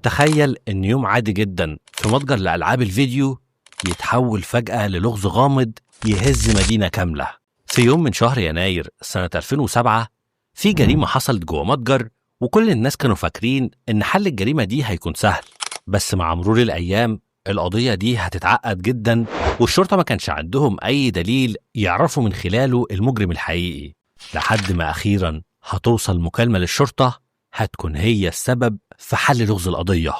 تخيل إن يوم عادي جدا في متجر لألعاب الفيديو يتحول فجأة للغز غامض يهز مدينة كاملة. في يوم من شهر يناير سنة 2007 في جريمة حصلت جوه متجر، وكل الناس كانوا فاكرين إن حل الجريمة دي هيكون سهل، بس مع مرور الأيام القضية دي هتتعقد جدا، والشرطة ما كانش عندهم أي دليل يعرفوا من خلاله المجرم الحقيقي، لحد ما أخيرا هتوصل مكالمة للشرطة هتكون هي السبب في حل لغز القضية.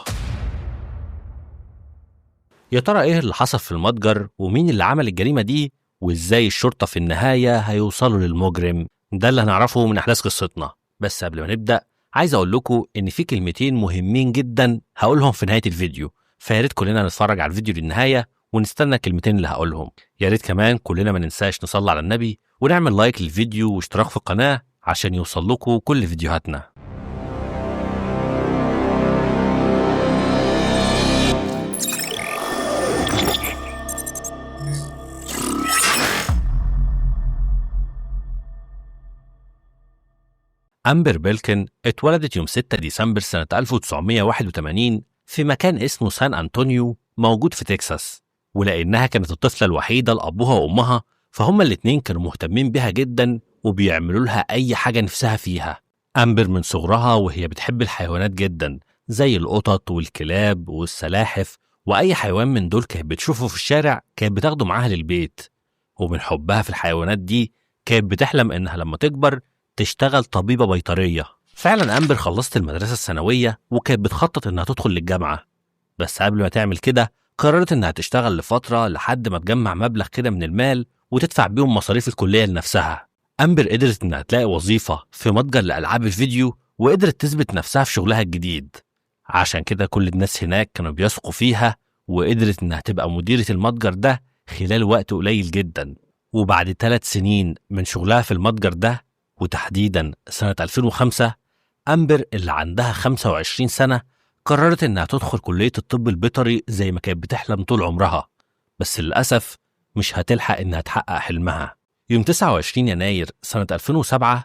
يا ترى إيه اللي حصل في المتجر، ومين اللي عمل الجريمة دي، وإزاي الشرطة في النهاية هيوصلوا للمجرم؟ ده اللي هنعرفه من أحداث قصتنا. بس قبل ما نبدأ عايز أقول لكم إن في كلمتين مهمين جدا هقولهم في نهاية الفيديو، فيا ريت كلنا نتفرج على الفيديو للنهاية ونستنى الكلمتين اللي هقولهم. يا ريت كمان كلنا ما ننساش نصلي على النبي ونعمل لايك للفيديو واشتراك في القناة عشان يوصل لكم كل فيديوهاتنا. أمبر بيلكن اتولدت يوم 6 ديسمبر سنة 1981 في مكان اسمه سان أنطونيو موجود في تكساس، ولأنها كانت الطفلة الوحيدة لأبوها وأمها فهم الاتنين كانوا مهتمين بها جدا وبيعملوا لها أي حاجة نفسها فيها. أمبر من صغرها وهي بتحب الحيوانات جدا، زي القطط والكلاب والسلاحف، وأي حيوان من دول كانت بتشوفه في الشارع كانت بتاخده معاها للبيت. ومن حبها في الحيوانات دي كانت بتحلم إنها لما تكبر تشتغل طبيبة بيطرية. فعلا أمبر خلصت المدرسة الثانوية وكانت بتخطط إنها تدخل للجامعة، بس قبل ما تعمل كده قررت إنها تشتغل لفترة لحد ما تجمع مبلغ كده من المال وتدفع بيهم مصاريف الكلية لنفسها. أمبر قدرت إنها تلاقي وظيفة في متجر لألعاب الفيديو وقدرت تثبت نفسها في شغلها الجديد، عشان كده كل الناس هناك كانوا بيثقوا فيها، وقدرت إنها تبقى مديرة المتجر ده خلال وقت قليل جدا. وبعد 3 سنين من شغلها في المتجر ده، وتحديدا سنة 2005، أمبر اللي عندها 25 سنة قررت إنها تدخل كلية الطب البيطري زي ما كانت بتحلم طول عمرها، بس للأسف مش هتلحق إنها تحقق حلمها. يوم 29 يناير سنة 2007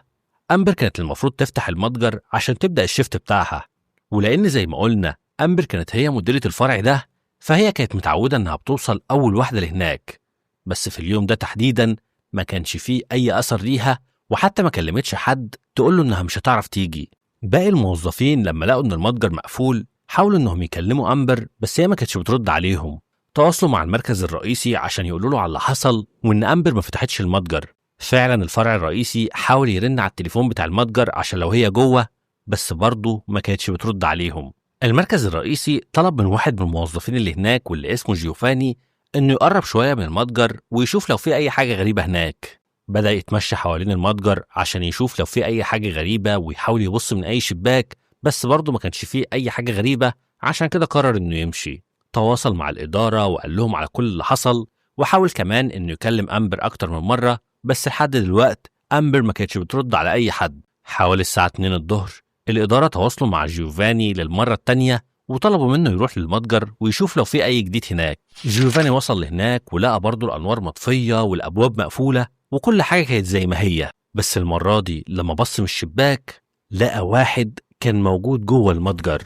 أمبر كانت المفروض تفتح المتجر عشان تبدأ الشفت بتاعها، ولأن زي ما قلنا أمبر كانت هي مديرة الفرع ده فهي كانت متعودة إنها بتوصل أول واحدة لهناك، بس في اليوم ده تحديدا ما كانش فيه أي أثر ليها، وحتى ما كلمتش حد تقول له إنها مش هتعرف تيجي. باقي الموظفين لما لقوا إن المتجر مقفول حاولوا إنهم يكلموا أمبر، بس هي ما كانتش بترد عليهم. تواصلوا مع المركز الرئيسي عشان يقولوا له على اللي حصل وإن أمبر ما فتحتش المتجر. فعلا الفرع الرئيسي حاول يرن على التليفون بتاع المتجر عشان لو هي جوه، بس برضه ما كانتش بترد عليهم. المركز الرئيسي طلب من واحد من الموظفين اللي هناك واللي اسمه جيوفاني إنه يقرب شوية من المتجر ويشوف لو في أي حاجة غريبة هناك. بدأ يتمشى حوالين المتجر عشان يشوف لو في أي حاجة غريبة ويحاول يبص من أي شباك، بس برضه ما كانش فيه أي حاجة غريبة، عشان كده قرر إنه يمشي. تواصل مع الإدارة وقال لهم على كل اللي حصل، وحاول كمان إنه يكلم أمبر أكتر من مرة، بس لحد دلوقت أمبر ما كانتش بترد على أي حد. حوالي الساعة 2 الظهر الإدارة تواصلوا مع جيوفاني للمرة التانية وطلبوا منه يروح للمتجر ويشوف لو في أي جديد هناك. جيوفاني وصل لهناك ولقى برضه الأنوار مطفية والأبواب مقفولة وكل حاجة كانت زي ما هي، بس المرة دي لما بص من الشباك لقى واحد كان موجود جوه المتجر.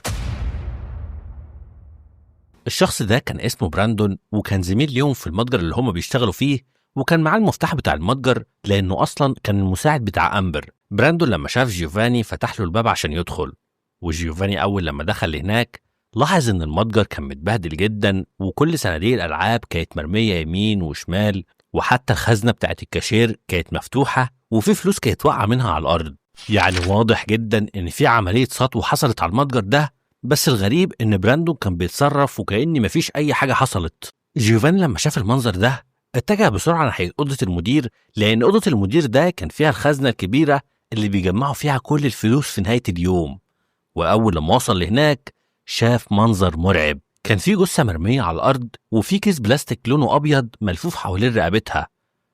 الشخص ده كان اسمه براندون، وكان زميل ليهم في المتجر اللي هم بيشتغلوا فيه، وكان معاه المفتاح بتاع المتجر لأنه أصلا كان المساعد بتاع أمبر. براندون لما شاف جيوفاني فتح له الباب عشان يدخل، وجيوفاني أول لما دخل هناك لاحظ إن المتجر كان متبهدل جدا، وكل صناديق الألعاب كانت مرمية يمين وشمال، وحتى الخزنة بتاعت الكاشير كانت مفتوحة وفي فلوس كانت واقعة منها على الأرض. يعني واضح جدا إن في عملية سطو حصلت على المتجر ده، بس الغريب إن براندون كان بيتصرف وكأن مفيش أي حاجة حصلت. جيوفاني لما شاف المنظر ده اتجه بسرعة ناحية أوضة المدير، لأن أوضة المدير ده كان فيها الخزنة الكبيرة اللي بيجمعوا فيها كل الفلوس في نهاية اليوم. وأول لما وصل لهناك شاف منظر مرعب، كان في جثة مرمية على الأرض وفي كيس بلاستيك لونه أبيض ملفوف حوالين رقبتها.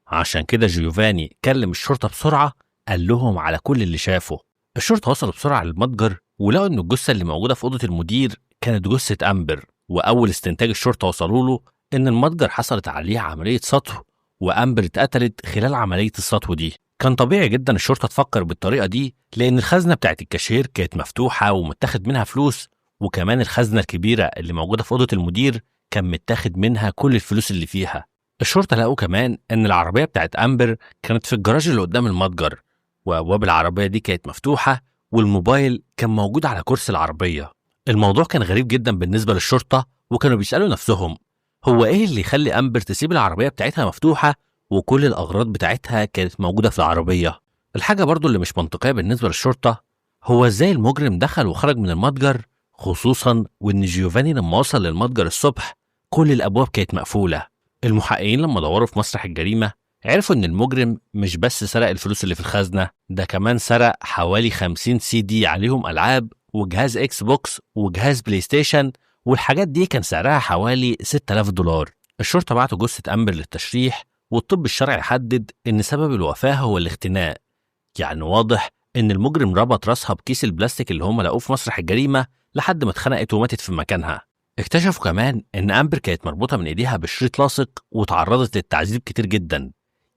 عشان كده جيوفاني كلم الشرطة بسرعة، قال لهم على كل اللي شافه. الشرطة وصلوا بسرعة للمتجر ولقوا إن الجثة اللي موجودة في أوضة المدير كانت جثة أمبر، وأول استنتاج الشرطة وصلوا له إن المتجر حصلت عليه عملية سطو وأمبر اتقتلت خلال عملية السطو دي. كان طبيعي جدا الشرطة تفكر بالطريقة دي لأن الخزنة بتاعت الكاشير كانت مفتوحة ومتاخد منها فلوس، وكمان الخزنة الكبيرة اللي موجودة في أوضة المدير كان متاخد منها كل الفلوس اللي فيها. الشرطة لقوا كمان إن العربية بتاعت أمبر كانت في الجراج اللي قدام المتجر، وأبواب العربية دي كانت مفتوحة، والموبايل كان موجود على كرسي العربية. الموضوع كان غريب جدا بالنسبة للشرطة، وكانوا بيسألوا نفسهم هو إيه اللي يخلي أمبر تسيب العربية بتاعتها مفتوحة وكل الأغراض بتاعتها كانت موجودة في العربية. الحاجة برضو اللي مش منطقية بالنسبة للشرطة هو إزاي المجرم دخل وخرج من المتجر، خصوصا وإن جيوفاني لما وصل للمتجر الصبح كل الأبواب كانت مقفولة. المحققين لما دوروا في مسرح الجريمة عرفوا إن المجرم مش بس سرق الفلوس اللي في الخزنة، ده كمان سرق حوالي 50 سي دي عليهم ألعاب وجهاز إكس بوكس وجهاز بلاي ستيشن، والحاجات دي كان سعرها حوالي $6000. الشرطة بعتوا جثة أمبر للتشريح، والطب الشرعي حدد إن سبب الوفاة هو الاختناق. يعني واضح إن المجرم ربط راسها بكيس البلاستيك اللي هم لقوه في مسرح الجريمة لحد ما اتخنقت وماتت في مكانها. اكتشفوا كمان إن أمبر كانت مربوطة من إيديها بشريط لاصق وتعرضت للتعذيب كتير جدا.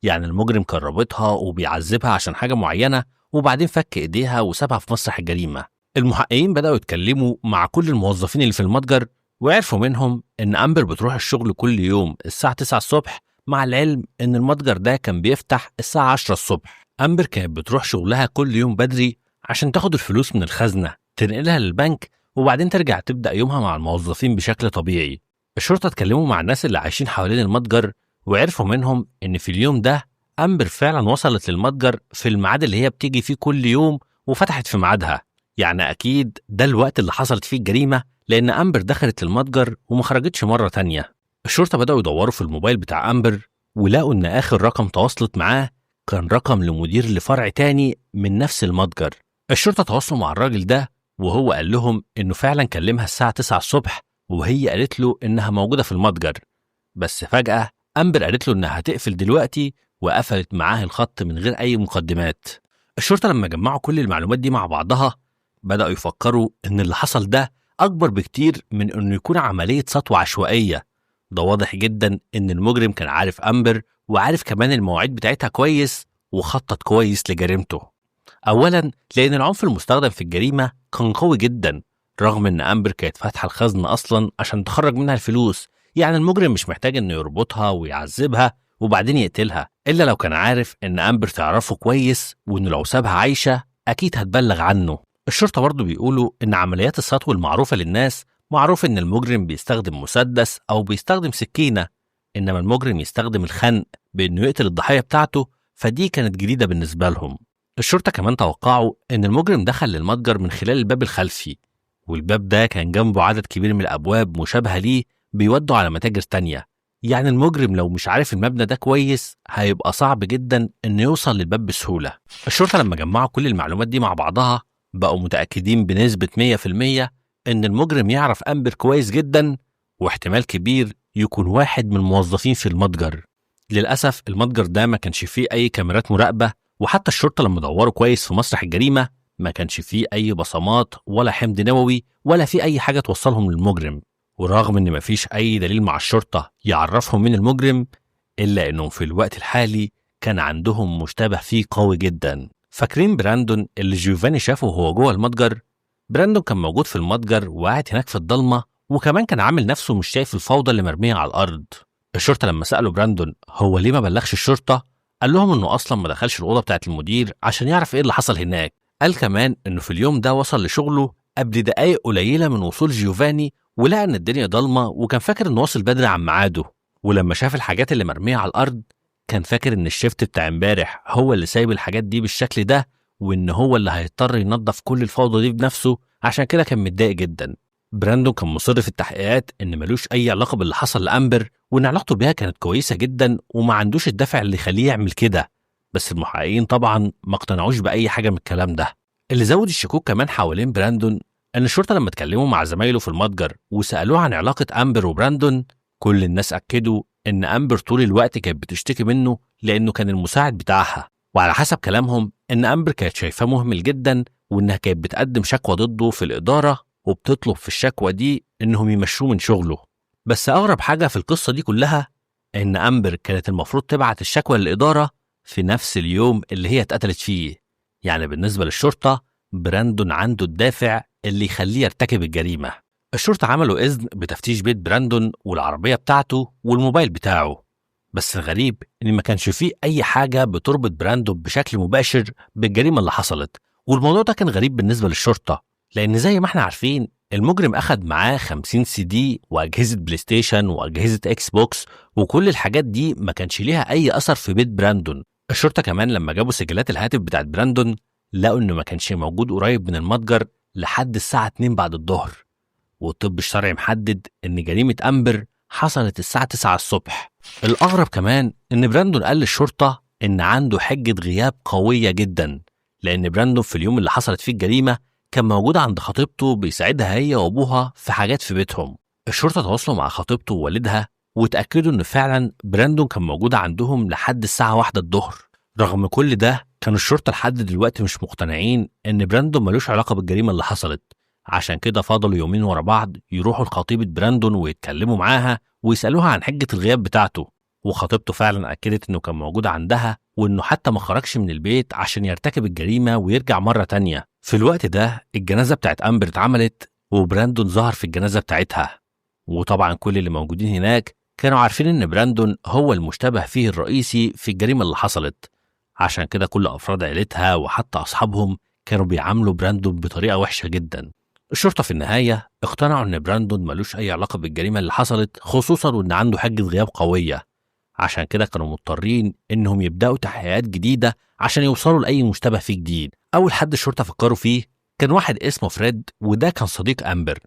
يعني المجرم كان رابطها وبيعذبها عشان حاجة معينة، وبعدين فك إيديها وسابها في مسرح الجريمة. المحققين بدأوا يتكلموا مع كل الموظفين اللي في المتجر، وعرفوا منهم إن أمبر بتروح الشغل كل يوم الساعة 9 الصبح، مع العلم إن المتجر ده كان بيفتح الساعة 10 الصبح. أمبر كانت بتروح شغلها كل يوم بدري عشان تاخد الفلوس من الخزنة تنقلها للبنك، وبعدين ترجع تبدأ يومها مع الموظفين بشكل طبيعي. الشرطة اتكلموا مع الناس اللي عايشين حوالين المتجر، وعرفوا منهم إن في اليوم ده أمبر فعلا وصلت للمتجر في الميعاد اللي هي بتيجي فيه كل يوم وفتحت في ميعادها. يعني أكيد ده الوقت اللي حصلت فيه الجريمة، لأن أمبر دخلت المتجر وما خرجتش مرة تانية. الشرطة بدأوا يدوروا في الموبايل بتاع أمبر، ولقوا إن آخر رقم تواصلت معاه كان رقم لمدير لفرع تاني من نفس المتجر. الشرطة تواصلوا مع الراجل ده، وهو قال لهم إنه فعلا كلمها الساعة 9 الصبح، وهي قالت له إنها موجودة في المتجر. بس فجأة أمبر قالت له إنها هتقفل دلوقتي، وقفلت معاه الخط من غير أي مقدمات. الشرطة لما جمعوا كل المعلومات دي مع بعضها بدأوا يفكروا إن اللي حصل ده أكبر بكتير من إنه يكون عملية سطوة عشوائية. ده واضح جدا إن المجرم كان عارف أمبر، وعارف كمان المواعيد بتاعتها كويس، وخطط كويس لجريمته. أولا لأن العنف المستخدم في الجريمة كان قوي جدا، رغم إن أمبر كانت فاتحة الخزنة أصلا عشان تخرج منها الفلوس. يعني المجرم مش محتاج إنه يربطها ويعذبها وبعدين يقتلها، إلا لو كان عارف إن أمبر تعرفه كويس، وإنه لو سابها عايشة أكيد هتبلغ عنه. الشرطة برضو بيقولوا إن عمليات السطو المعروفة للناس معروف إن المجرم بيستخدم مسدس أو بيستخدم سكينة، إنما المجرم يستخدم الخنق بإنه يقتل الضحية بتاعته، فدي كانت جديدة بالنسبة لهم. الشرطة كمان توقعوا إن المجرم دخل للمتجر من خلال الباب الخلفي، والباب ده كان جنبه عدد كبير من الأبواب مشابهة ليه بيودوا على متاجر تانية. يعني المجرم لو مش عارف المبنى ده كويس هيبقى صعب جدا إنه يوصل للباب بسهولة. الشرطة لما جمعوا كل المعلومات دي مع بعضها بقوا متأكدين بنسبة 100% إن المجرم يعرف أمبر كويس جدا، واحتمال كبير يكون واحد من الموظفين في المتجر. للأسف المتجر ده ما كانش فيه أي كاميرات مراقبة، وحتى الشرطة لما دوروا كويس في مسرح الجريمة ما كانش فيه أي بصمات ولا حمض نووي ولا فيه أي حاجة توصلهم للمجرم. ورغم إن مفيش أي دليل مع الشرطة يعرفهم من المجرم، إلا إنهم في الوقت الحالي كان عندهم مشتبه فيه قوي جدا. فاكرين براندون اللي جيوفاني شافه وهو جوه المتجر؟ براندون كان موجود في المتجر وقاعد هناك في الضلمة، وكمان كان عامل نفسه مش شايف الفوضى اللي مرمية على الأرض. الشرطة لما سألوا براندون هو ليه ما بلغش الشرطة، قال لهم إنه أصلا ما دخلش الأوضة بتاعت المدير عشان يعرف إيه اللي حصل هناك. قال كمان إنه في اليوم ده وصل لشغله قبل دقايق قليلة من وصول جيوفاني، ولقى إن الدنيا ضلمة، وكان فاكر إنه وصل بدري عن ميعاده. ولما شاف الحاجات اللي مرمية على الأرض كان فاكر إن الشيفت بتاع امبارح هو اللي سايب الحاجات دي بالشكل ده، وإن هو اللي هيضطر ينظف كل الفوضى دي بنفسه، عشان كده كان متضايق جدا. براندون كان مصر في التحقيقات إن ملوش أي علاقة باللي حصل لأمبر، وإن علاقته بيها كانت كويسة جدا وما عندوش الدافع اللي يخليه يعمل كده. بس المحققين طبعا ما اقتنعوش بأي حاجة من الكلام ده. اللي زود الشكوك كمان حوالين براندون إن الشرطة لما اتكلموا مع زمايله في المتجر وسألوه عن علاقة أمبر وبراندون، كل الناس أكدوا إن أمبر طول الوقت كانت بتشتكي منه لأنه كان المساعد بتاعها. وعلى حسب كلامهم إن أمبر كانت شايفاه مهمل جدا، وإنها كانت بتقدم شكوى ضده في الإدارة، وبتطلب في الشكوى دي إنهم يمشوه من شغله. بس أغرب حاجة في القصة دي كلها إن أمبر كانت المفروض تبعت الشكوى للإدارة في نفس اليوم اللي هي اتقتلت فيه. يعني بالنسبة للشرطة براندون عنده الدافع اللي يخليه يرتكب الجريمة. الشرطة عملوا إذن بتفتيش بيت براندون والعربية بتاعته والموبايل بتاعه، بس الغريب إن ما كانش فيه أي حاجة بتربط براندون بشكل مباشر بالجريمة اللي حصلت. والموضوع ده كان غريب بالنسبة للشرطة، لأن زي ما احنا عارفين المجرم أخد معاه 50 سي دي وأجهزة بلاي ستيشن وأجهزة إكس بوكس، وكل الحاجات دي ما كانش ليها أي أثر في بيت براندون. الشرطة كمان لما جابوا سجلات الهاتف بتاعت براندون لقوا إنه ما كانش موجود قريب من المتجر لحد الساعة 2 بعد الظهر، والطب الشرعي محدد إن جريمة أمبر حصلت الساعة 9 الصبح. الأغرب كمان إن براندون قال للشرطة إن عنده حجة غياب قوية جدا، لأن براندون في اليوم اللي حصلت فيه الجريمة كان موجود عند خطيبته بيساعدها هي وأبوها في حاجات في بيتهم. الشرطة تواصلوا مع خطيبته ووالدها وتأكدوا إن فعلا براندون كان موجود عندهم لحد الساعة 1 الظهر. رغم كل ده كانوا الشرطة لحد دلوقتي مش مقتنعين إن براندون ملوش علاقة بالجريمة اللي حصلت، عشان كده فضلوا يومين ورا بعض يروحوا لخطيبة براندون ويتكلموا معاها ويسألوها عن حجة الغياب بتاعته. وخطيبته فعلا أكدت إنه كان موجود عندها وإنه حتى ما خرجش من البيت عشان يرتكب الجريمة ويرجع مرة تانية. في الوقت ده الجنازة بتاعت أمبر اتعملت وبراندون ظهر في الجنازة بتاعتها، وطبعا كل اللي موجودين هناك كانوا عارفين إن براندون هو المشتبه فيه الرئيسي في الجريمة اللي حصلت، عشان كده كل أفراد عيلتها وحتى أصحابهم كانوا بيعاملوا براندون بطريقة وحشة جدا. الشرطة في النهاية اقتنعوا إن براندون ملوش أي علاقة بالجريمة اللي حصلت، خصوصا وإن عنده حجة غياب قوية، عشان كده كانوا مضطرين إنهم يبدأوا تحقيقات جديدة عشان يوصلوا لأي مشتبه فيه جديد. أول حد الشرطة فكروا فيه كان واحد اسمه فريد، وده كان صديق أمبر.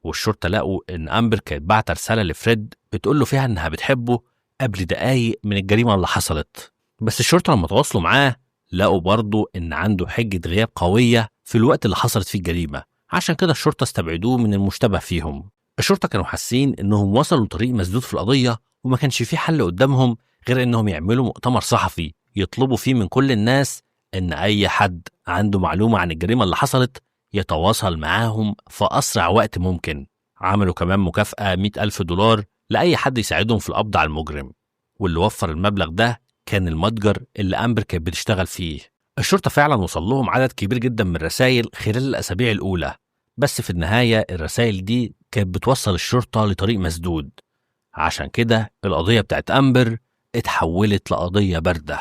والشرطة لقوا إن أمبر كانت بعت رسالة لفريد بتقول له فيها إنها بتحبه قبل دقايق من الجريمة اللي حصلت. بس الشرطة لما تواصلوا معاه لقوا برضه إن عنده حجة غياب قوية في الوقت اللي حصلت فيه الجريمة، عشان كده الشرطة استبعدوه من المشتبه فيهم. الشرطة كانوا حاسين إنهم وصلوا لطريق مسدود في القضية وما كانش في حل قدامهم غير إنهم يعملوا مؤتمر صحفي يطلبوا فيه من كل الناس إن أي حد عنده معلومة عن الجريمة اللي حصلت يتواصل معاهم في أسرع وقت ممكن. عملوا كمان مكافأة $100,000 لأي حد يساعدهم في القبض على المجرم، واللي وفر المبلغ ده كان المتجر اللي أمبر كانت بتشتغل فيه. الشرطة فعلا وصل لهم عدد كبير جدا من الرسائل خلال الأسابيع الأولى، بس في النهاية الرسائل دي كانت بتوصل الشرطة لطريق مسدود، عشان كده القضية بتاعت أمبر اتحولت لقضية باردة.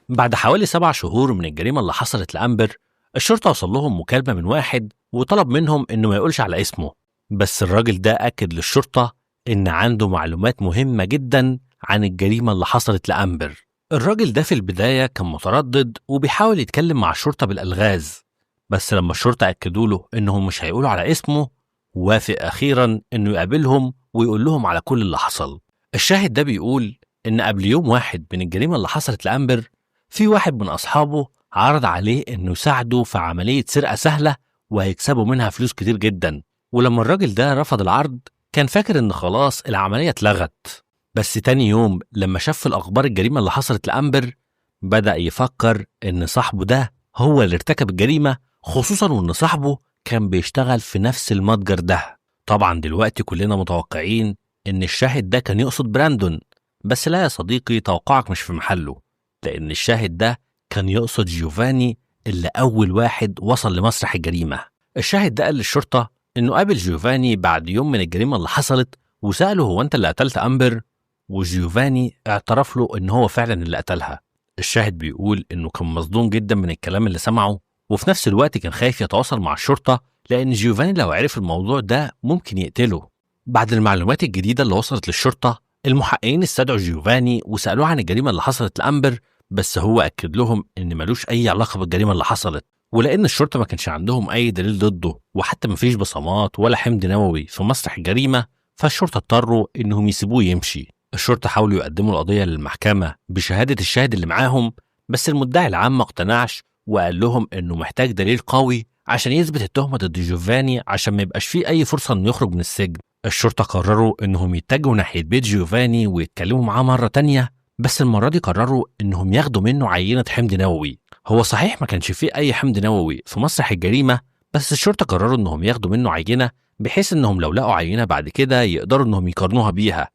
بعد حوالي 7 شهور من الجريمة اللي حصلت لأمبر، الشرطة وصل لهم مكالمة من واحد وطلب منهم إنه ما يقولش على اسمه، بس الراجل ده أكد للشرطة إن عنده معلومات مهمة جدا عن الجريمة اللي حصلت لأمبر. الراجل ده في البداية كان متردد وبيحاول يتكلم مع الشرطة بالألغاز، بس لما الشرطة أكدوا له إنهم مش هيقولوا على اسمه وافق أخيرا إنه يقابلهم ويقول لهم على كل اللي حصل. الشاهد ده بيقول إن قبل يوم واحد من الجريمة اللي حصلت لأمبر في واحد من أصحابه عرض عليه إنه يساعده في عملية سرقة سهلة وهيكسبوا منها فلوس كتير جدا، ولما الراجل ده رفض العرض كان فاكر إن خلاص العملية اتلغت. بس تاني يوم لما شاف في الأخبار الجريمة اللي حصلت لأمبر بدأ يفكر إن صاحبه ده هو اللي ارتكب الجريمة، خصوصا وإن صاحبه كان بيشتغل في نفس المتجر ده. طبعا دلوقتي كلنا متوقعين إن الشاهد ده كان يقصد براندون، بس لا يا صديقي، توقعك مش في محله، لأن الشاهد ده كان يقصد جيوفاني اللي أول واحد وصل لمسرح الجريمة. الشاهد ده قال للشرطة إنه قابل جيوفاني بعد يوم من الجريمة اللي حصلت وسأله هو أنت اللي قتلت أمبر؟ وجيوفاني اعترف له إن هو فعلا اللي قتلها. الشاهد بيقول إنه كان مصدوم جدا من الكلام اللي سمعه، وفي نفس الوقت كان خايف يتواصل مع الشرطة لأن جيوفاني لو عرف الموضوع ده ممكن يقتله. بعد المعلومات الجديدة اللي وصلت للشرطة المحققين استدعوا جيوفاني وسألوه عن الجريمة اللي حصلت لأمبر، بس هو أكد لهم إن ملوش أي علاقة بالجريمة اللي حصلت، ولأن الشرطة ما كانش عندهم أي دليل ضده وحتى ما فيش بصمات ولا حمض نووي في مسرح الجريمة، فالشرطة اضطروا إنهم يسيبوه يمشي. الشرطة حاولوا يقدموا القضية للمحكمة بشهادة الشاهد اللي معاهم، بس المدعي العام ما اقتنعش وقال لهم إنه محتاج دليل قوي عشان يثبت التهمة ضد جيوفاني عشان ما يبقاش فيه أي فرصة إنه يخرج من السجن. الشرطة قرروا إنهم يتجهوا ناحية بيت جيوفاني ويتكلموا معاه مرة تانية، بس المرة دي قرروا إنهم ياخدوا منه عينة حمض نووي. هو صحيح ما كانش فيه أي حمض نووي في مسرح الجريمة، بس الشرطة قرروا إنهم ياخدوا منه عينة بحيث إنهم لو لقوا عينة بعد كده يقدروا إنهم يقارنوها بيها،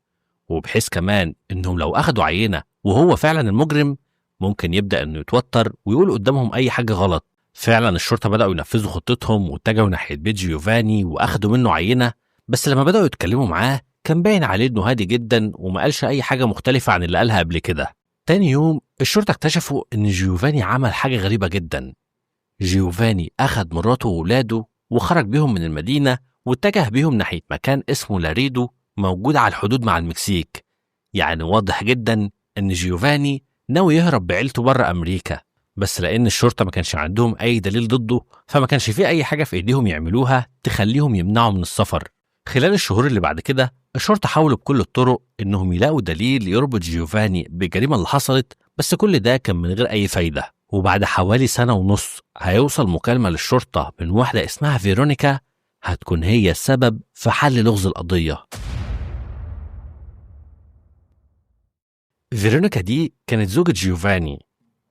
وبحيث كمان إنهم لو أخدوا عينة وهو فعلا المجرم ممكن يبدأ إنه يتوتر ويقول قدامهم أي حاجة غلط. فعلا الشرطة بدأوا ينفذوا خطتهم واتجهوا ناحية بيت جيوفاني وأخدوا منه عينة، بس لما بدأوا يتكلموا معاه كان باين عليه إنه هادي جدا وما قالش أي حاجة مختلفة عن اللي قالها قبل كده. تاني يوم الشرطة اكتشفوا إن جيوفاني عمل حاجة غريبة جدا. جيوفاني أخد مراته وولاده وخرج بيهم من المدينة واتجه بيهم ناحية مكان اسمه لاريدو موجود على الحدود مع المكسيك. يعني واضح جدا إن جيوفاني ناوي يهرب بعيلته بره أمريكا، بس لأن الشرطة ما كانش عندهم أي دليل ضده فما كانش فيه أي حاجة في إيديهم يعملوها تخليهم يمنعوا من السفر. خلال الشهور اللي بعد كده الشرطة حاولوا بكل الطرق إنهم يلاقوا دليل يربط جيوفاني بالجريمة اللي حصلت، بس كل ده كان من غير أي فايدة. وبعد حوالي 1.5 سنة هيوصل مكالمة للشرطة من واحدة اسمها فيرونيكا هتكون هي السبب في حل لغز القضية. فيرونيكا دي كانت زوجة جيوفاني،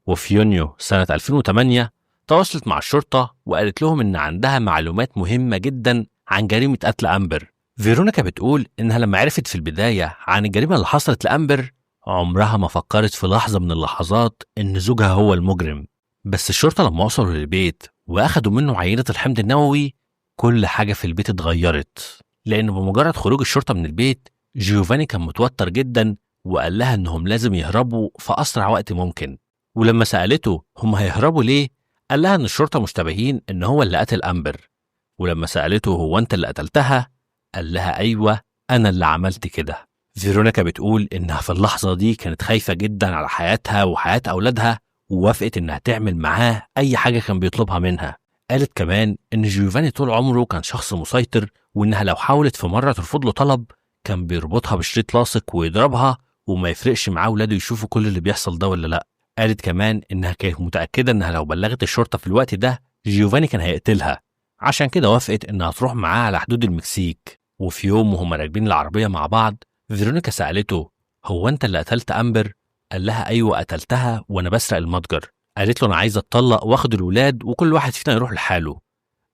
وفي يونيو سنة 2008 تواصلت مع الشرطة وقالت لهم إن عندها معلومات مهمة جدا عن جريمة قتل أمبر. فيرونيكا بتقول إنها لما عرفت في البداية عن الجريمة اللي حصلت لأمبر عمرها ما فكرت في لحظة من اللحظات إن زوجها هو المجرم، بس الشرطة لما وصلوا للبيت وأخدوا منه عينة الحمض النووي كل حاجة في البيت اتغيرت، لأنه بمجرد خروج الشرطة من البيت جيوفاني كان متوتر جدا وقال لها إنهم لازم يهربوا في أسرع وقت ممكن. ولما سألته هم هيهربوا ليه قال لها إن الشرطة مشتبهين إن هو اللي قتل أمبر، ولما سألته هو أنت اللي قتلتها قال لها أيوة أنا اللي عملت كده. فيرونيكا بتقول إنها في اللحظة دي كانت خايفة جدا على حياتها وحياة أولادها ووافقت إنها تعمل معاه أي حاجة كان بيطلبها منها. قالت كمان إن جيوفاني طول عمره كان شخص مسيطر، وإنها لو حاولت في مرة ترفض له طلب كان بيربطها بشريط لاصق ويضربها وما يفرقش معاه ولاده يشوفوا كل اللي بيحصل ده ولا لأ. قالت كمان إنها كانت متأكدة إنها لو بلغت الشرطة في الوقت ده جيوفاني كان هيقتلها، عشان كده وافقت إنها تروح معاه على حدود المكسيك. وفي يوم وهم راكبين العربية مع بعض فيرونيكا سألته هو أنت اللي قتلت أمبر؟ قال لها أيوة قتلتها وأنا بسرق المتجر. قالت له أنا عايزة أتطلق وآخد الولاد وكل واحد فينا يروح لحاله.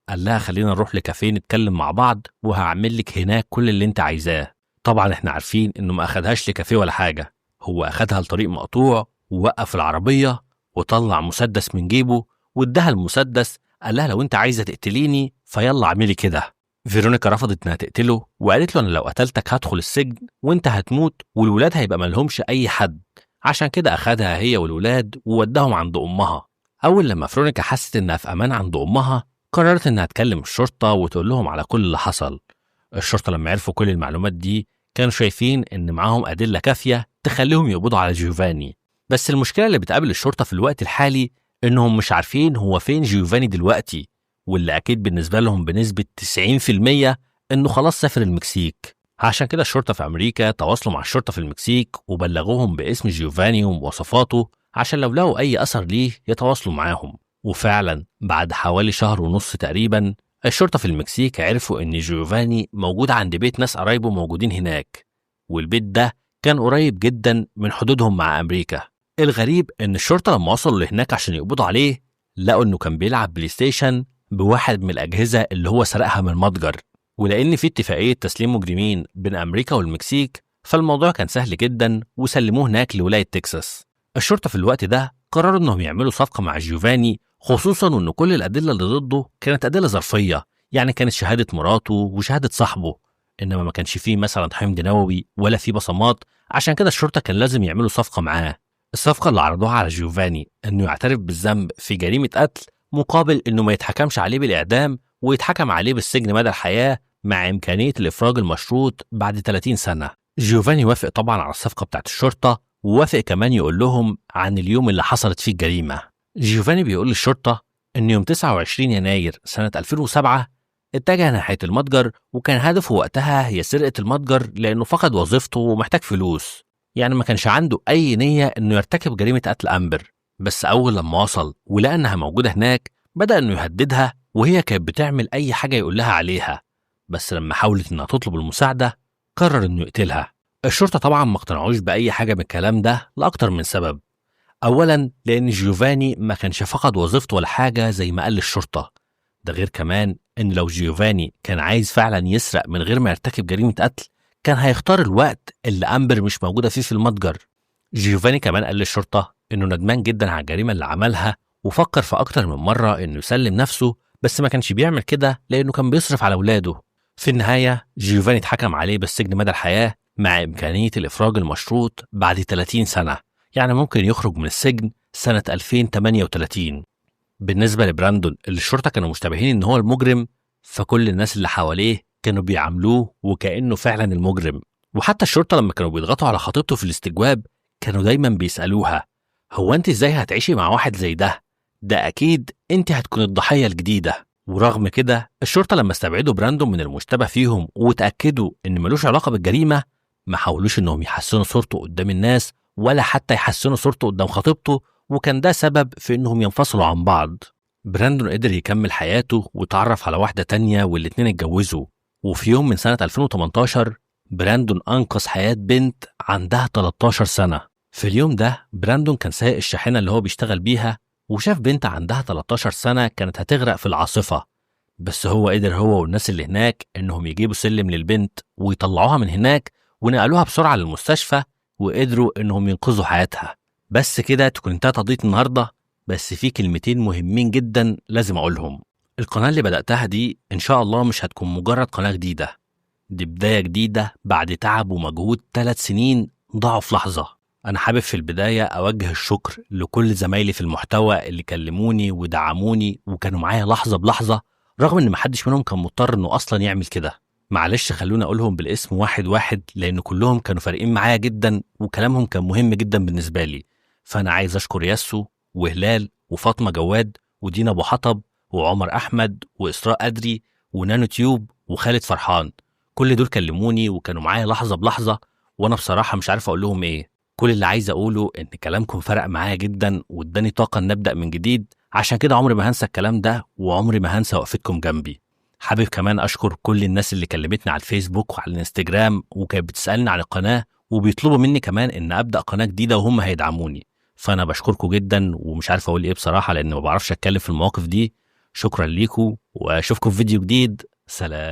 قال لها خلينا نروح لكافيه نتكلم مع بعض وهعمل لك هناك كل اللي أنت عايزاه. طبعا احنا عارفين إنه ما أخدهاش لكافيه ولا حاجة، هو أخدها لطريق مقطوع ووقف العربية وطلع مسدس من جيبه واداها المسدس، قال لها لو أنت عايزة تقتليني فيلا اعملي كده. فيرونيكا رفضت انها تقتله وقالت له انا لو قتلتك هدخل السجن وانت هتموت والولاد هيبقى مالهمش اي حد، عشان كده اخدها هي والولاد ووداهم عند امها. اول لما فيرونيكا حست انها في امان عند امها قررت انها تكلم الشرطة وتقول لهم على كل اللي حصل. الشرطة لما عرفوا كل المعلومات دي كانوا شايفين ان معاهم ادلة كافيه تخليهم يقبضوا على جيوفاني، بس المشكلة اللي بتقابل الشرطة في الوقت الحالي انهم مش عارفين هو فين جيوفاني دلوقتي، واللي أكيد بالنسبة لهم بنسبة 90% إنه خلاص سافر المكسيك. عشان كده الشرطة في أمريكا تواصلوا مع الشرطة في المكسيك وبلغوهم باسم جيوفاني ومواصفاته عشان لو لقوا أي أثر ليه يتواصلوا معاهم. وفعلا بعد حوالي 1.5 شهر تقريبا الشرطة في المكسيك عرفوا إن جيوفاني موجود عند بيت ناس قرايبه موجودين هناك، والبيت ده كان قريب جدا من حدودهم مع أمريكا. الغريب إن الشرطة لما وصلوا لهناك عشان يقبضوا عليه لقوا إنه كان بيلعب بلاي ستيشن بواحد من الأجهزة اللي هو سرقها من المتجر، ولأن في اتفاقية تسليم مجرمين بين أمريكا والمكسيك فالموضوع كان سهل جدا وسلموه هناك لولاية تكساس. الشرطة في الوقت ده قرروا إنهم يعملوا صفقة مع جيوفاني، خصوصا وإن كل الأدلة اللي ضده كانت أدلة ظرفية، يعني كانت شهادة مراته وشهادة صاحبه، إنما ما كانش فيه مثلا حمض نووي ولا فيه بصمات، عشان كده الشرطة كان لازم يعملوا صفقة معاه. الصفقة اللي عرضوها على جيوفاني إنه يعترف بالذنب في جريمة قتل مقابل إنه ما يتحكمش عليه بالإعدام ويتحكم عليه بالسجن مدى الحياة مع إمكانية الإفراج المشروط بعد 30 سنة. جيوفاني وافق طبعا على الصفقة بتاعت الشرطة، ووافق كمان يقول لهم عن اليوم اللي حصلت فيه الجريمة. جيوفاني بيقول للشرطة إن يوم 29 يناير سنة 2007 اتجه ناحية المتجر، وكان هدفه وقتها هي سرقة المتجر لأنه فقد وظيفته ومحتاج فلوس، يعني ما كانش عنده أي نية إنه يرتكب جريمة قتل أمبر. بس أول لما وصل ولقى إنها موجودة هناك بدأ إنه يهددها، وهي كانت بتعمل أي حاجة يقول لها عليها، بس لما حاولت إنها تطلب المساعدة قرر إنه يقتلها. الشرطة طبعا ما اقتنعوش بأي حاجة من الكلام ده لأكتر من سبب. أولا لأن جيوفاني ما كانش فقد وظيفته ولا حاجة زي ما قال للشرطة، ده غير كمان إن لو جيوفاني كان عايز فعلا يسرق من غير ما يرتكب جريمة قتل كان هيختار الوقت اللي أمبر مش موجودة فيه في المتجر. جيوفاني كمان قال للشرطة إنه ندمان جدا على الجريمة اللي عملها، وفكر في أكتر من مرة إنه يسلم نفسه، بس ما كانش بيعمل كده لأنه كان بيصرف على أولاده. في النهاية جيوفاني اتحكم عليه بالسجن مدى الحياة مع إمكانية الإفراج المشروط بعد 30 سنة، يعني ممكن يخرج من السجن سنة 2038. بالنسبة لبراندون اللي الشرطة كانوا مشتبهين إن هو المجرم، فكل الناس اللي حواليه كانوا بيعاملوه وكأنه فعلا المجرم، وحتى الشرطة لما كانوا بيضغطوا على خطيبته في الاستجواب كانوا دايما بيسألوها هو أنت إزاي هتعيشي مع واحد زي ده؟ ده أكيد أنت هتكون الضحية الجديدة. ورغم كده الشرطة لما استبعدوا براندون من المشتبه فيهم وتأكدوا إن ملوش علاقة بالجريمة، ما حاولوش إنهم يحسنوا صورته قدام الناس ولا حتى يحسنوا صورته قدام خطيبته، وكان ده سبب في إنهم ينفصلوا عن بعض. براندون قدر يكمل حياته وتعرف على واحدة تانية والاتنين اتجوزوا. وفي يوم من سنة 2018 براندون أنقذ حياة بنت عندها 13 سنة. في اليوم ده براندون كان سايق الشاحنة اللي هو بيشتغل بيها، وشاف بنت عندها 13 سنة كانت هتغرق في العاصفة، بس هو قدر هو والناس اللي هناك إنهم يجيبوا سلم للبنت ويطلعوها من هناك، ونقلوها بسرعة للمستشفى وقدروا إنهم ينقذوا حياتها. بس كده تكون انتهت قضية النهاردة، بس في كلمتين مهمين جدا لازم أقولهم. القناة اللي بدأتها دي إن شاء الله مش هتكون مجرد قناة جديدة، دي بداية جديدة بعد تعب ومجهود 3 سنين ضاعوا في لحظة. أنا حابب في البداية أوجه الشكر لكل زمايلي في المحتوى اللي كلموني ودعموني وكانوا معايا لحظة بلحظة، رغم إن محدش منهم كان مضطر إنه أصلا يعمل كده. معلش خلونا أقولهم بالاسم واحد واحد، لأن كلهم كانوا فارقين معايا جدا وكلامهم كان مهم جدا بالنسبة لي. فأنا عايز أشكر ياسو وهلال وفاطمة جواد ودينا أبو حطب وعمر أحمد وإسراء أدري ونانو تيوب وخالد فرحان. كل دول كلموني وكانوا معايا لحظة بلحظة، وأنا بصراحة مش عارف أقول لهم إيه. كل اللي عايز أقوله إن كلامكم فرق معايا جدا واداني طاقة إن أبدأ من جديد، عشان كده عمري ما هنسى الكلام ده وعمري ما هنسى وقفتكم جنبي. حابب كمان أشكر كل الناس اللي كلمتني على الفيسبوك وعلى الانستجرام وكانت بتسألني عن القناة وبيطلبوا مني كمان إن أبدأ قناة جديدة وهم هيدعموني. فأنا بشكركم جدا ومش عارف أقول إيه بصراحة، لأن ما بعرفش أتكلم في المواقف دي. شكرا ليكم وأشوفكم في فيديو جديد. سلام.